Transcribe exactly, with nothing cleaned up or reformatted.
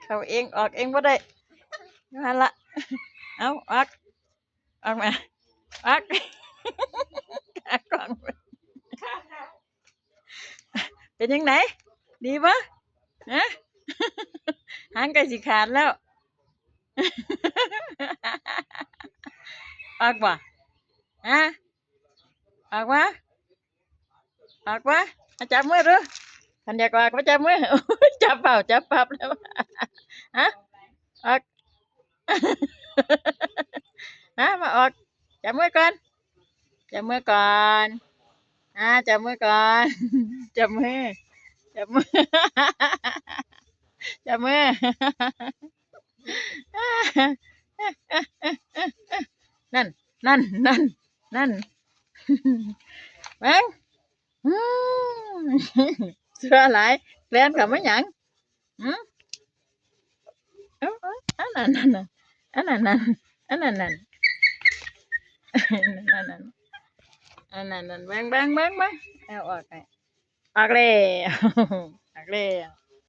เข้าเองออกเองบ่ได้ อยู่หั่นละ เอาออก ออกมา ออก ขากล้อง เป็นจั่งใด ดีบ่ ฮะ หางใกล้สิขาดแล้ว ออกบ่ ฮะ ออกมา ออกมา มาจับมือดู คันอยากออกมาจับมือ โอ๊ย จับเปล่า จับปรับแล้ว ฮะ ออก ฮะ มาออก จับมือก่อน จับมือก่อน อ่า จับมือก่อน จับมือ จับมือ จับมือ นั่น นั่น นั่น นั่น เบิ่ง อืม เชื่อหลาย แล่นเข้ามาหยัง หือ เอ้า เอ้า อันนั้น อันนั้น อันนั้น อันนั้น อันนั้น อันนั้น อันนั้น เบิ่ง เบิ่ง เบิ่ง เบิ่ง เอาออกให้ ออกแล้ว ออกแล้ว